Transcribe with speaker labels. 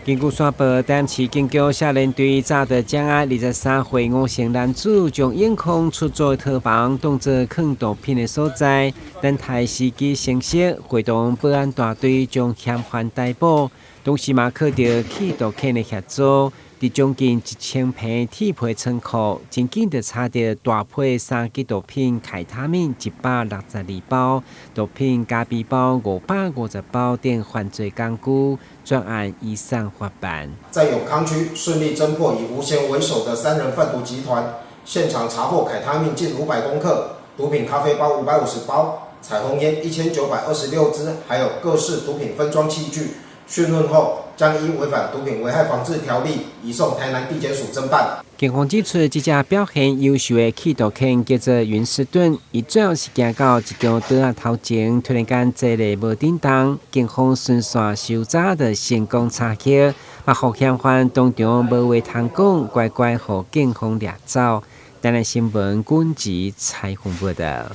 Speaker 1: 根據線報，台南市警局少年隊抓著掌押23歲吳姓男子，將永康出租套房當做囥毒品的所在，等待時機成熟，會同保安大隊將嫌犯逮捕。同時嘛，獲著緝毒犬的協助，佇將近1000坪鐵皮倉庫，真緊就查著大批三級毒品開他命162包，毒品咖啡包550包等犯罪工具，專案移送法辦。
Speaker 2: 在永康區順利偵破以吳賢為首的三人販毒集團，現場查獲凱他命近500公克、毒品咖啡包550包、彩虹菸1926支，還有各式毒品分裝器具。訊問後，將依違反毒品危害防治條例移送台南地檢署偵辦。
Speaker 1: 警方指出，這隻表現優秀的緝毒犬叫做雲斯頓，伊最後是行到一張桌仔頭前，突然間坐咧無振動，警方循線搜查就成功查獲，嘛予嫌犯當場無話通講，乖乖予警方掠走。台南新聞軍籍採訪報道。